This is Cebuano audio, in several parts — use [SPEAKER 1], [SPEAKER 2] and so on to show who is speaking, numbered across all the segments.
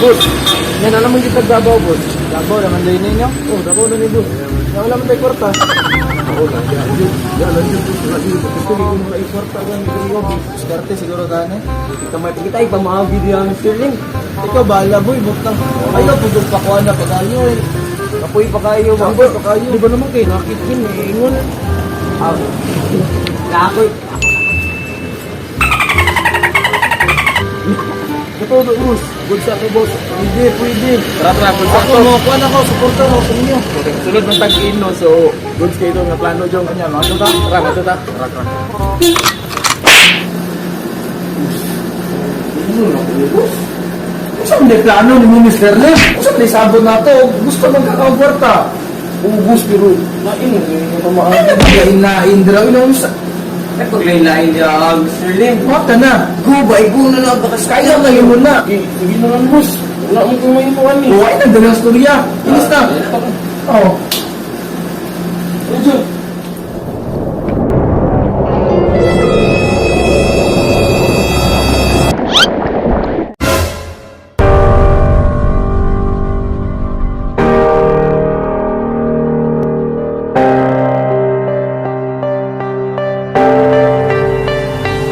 [SPEAKER 1] Boss, yan na naman kita Davao, boss.
[SPEAKER 2] Davao naman din ninyo.
[SPEAKER 1] Oh, Davao na ni boss.
[SPEAKER 2] Ya, wala man tayo kwarta.
[SPEAKER 1] Ako lang, ya, yun. Ya, lang yun, boss. Wala yun. Gusto ko kung wala kwarta gan diri boss.
[SPEAKER 2] Diskarte siguro tani.
[SPEAKER 3] Kita may kita ay pamahagi diya Mr. Lim.
[SPEAKER 2] Ikaw bahala boy, butang. Ayaw pugod pa kuha na pag-ayo eh.
[SPEAKER 3] Kapoy pa kayo ba?
[SPEAKER 2] Kapoy pa kayo.
[SPEAKER 1] Di ba naman kay nakit yun, eh, ingon.
[SPEAKER 3] Ako. Ako'y.
[SPEAKER 2] Ito do boss. Good sa ako boss. Pwede, pwede.
[SPEAKER 1] Tara, tara, good sa
[SPEAKER 2] Ako
[SPEAKER 1] ako.
[SPEAKER 2] mo kuha na ako, suporta mo sa inyo.
[SPEAKER 1] Sulod ng tag-in, no? So, goods kayo ito nga plano, Jong.
[SPEAKER 2] Kanya, mga tuta.
[SPEAKER 1] Tara, mga tuta. Tara, tara.
[SPEAKER 2] Ano na ko, boss? Unsa man plano ni mo, Mr. Lim? Unsa man sabot na to? Gusto man ka kang kwarta.
[SPEAKER 1] Ubus, pero lain, eh, nga
[SPEAKER 2] Ay, naglain-lain dira ina unsa.
[SPEAKER 3] Ay paglain-lain diya Mr. Lim.
[SPEAKER 2] Mata na.
[SPEAKER 3] Go ba? Go na lang baka
[SPEAKER 2] Kaya kayo mo na.
[SPEAKER 1] Sige, sige na lang, boss. Wala mo kung may imuan eh.
[SPEAKER 2] Buhay na dalang storya. Inis na. Oh.
[SPEAKER 1] Medyo.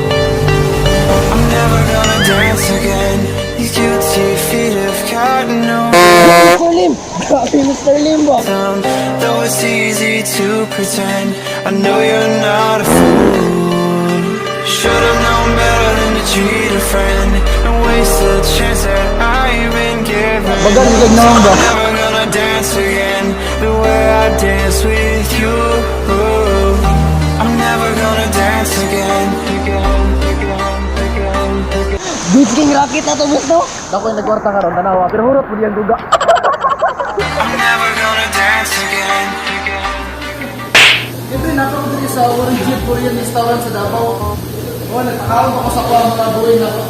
[SPEAKER 4] I'm never gonna dance again. These guilty feet have got no
[SPEAKER 3] Mr. Lim! Grabe Mr. Lim ba?
[SPEAKER 4] rhythm. Though it's easy to pretend, I know you're not a fool. Should've known better than to cheat a friend and waste the chance that I've been given.
[SPEAKER 2] Bagal, bigag na lang ba?
[SPEAKER 4] I'm never gonna dance again the way I dance with you. I'm never gonna dance again. Again, again, again, again.
[SPEAKER 3] Goods king rocket na to boss no?
[SPEAKER 2] Dako yung nagkwarta karon tanawa, pero hurot pud yang duga.
[SPEAKER 4] I'm never gonna dance again. Again.
[SPEAKER 2] Siyempre, nasa ko diri sa Origin Korean Restaurant sa Davao. Oh, nagpakaon pa ko sa kuha mga buhay na ko.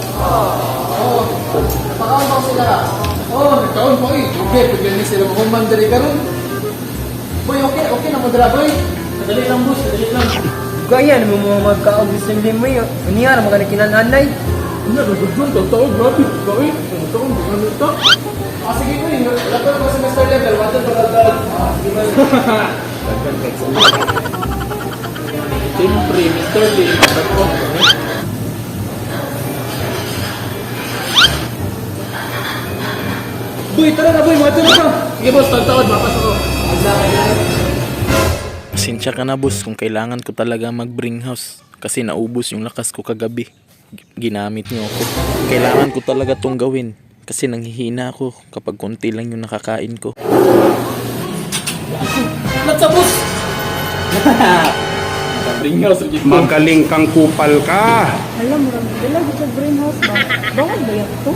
[SPEAKER 2] Oh, nagpakaon pa ko sila. Oh, nagkaon pa eh. Okay, pwede ni sila mahuman diri karon. Boy, okay, okay na mo dira, boy.
[SPEAKER 1] Madali lang, boss. Madali lang.
[SPEAKER 3] Gaya naman mga magkaog Mr. Lim mo yun. Unya ra mga nakinananay.
[SPEAKER 1] Ano, nagugdong, tagtao, grabe. Ikaw eh. Tagtao, ano ito?
[SPEAKER 2] Ah, sige boy, lapit ko si Mr. Level, water pa. Ah, sige boy.
[SPEAKER 1] Siyempre, Mr. Lim, tagtao.
[SPEAKER 2] Boy, tara na boy, water na pa.
[SPEAKER 1] Sige, boss, tagtaod, mapasok ko.
[SPEAKER 5] Pasensya ka na boss kung kailangan ko talaga mag-bring house kasi naubos yung lakas ko kagabi. Ginamit niyo ako. Kailangan ko talaga tong gawin kasi nanghihina ako kapag konti lang yung nakakain ko.
[SPEAKER 2] Lat sa bus.
[SPEAKER 1] Bring house, legit ko.
[SPEAKER 6] Magaling kang kupal ka.
[SPEAKER 7] Alam mo, dala sa greenhouse ba? Bawal ba yan to?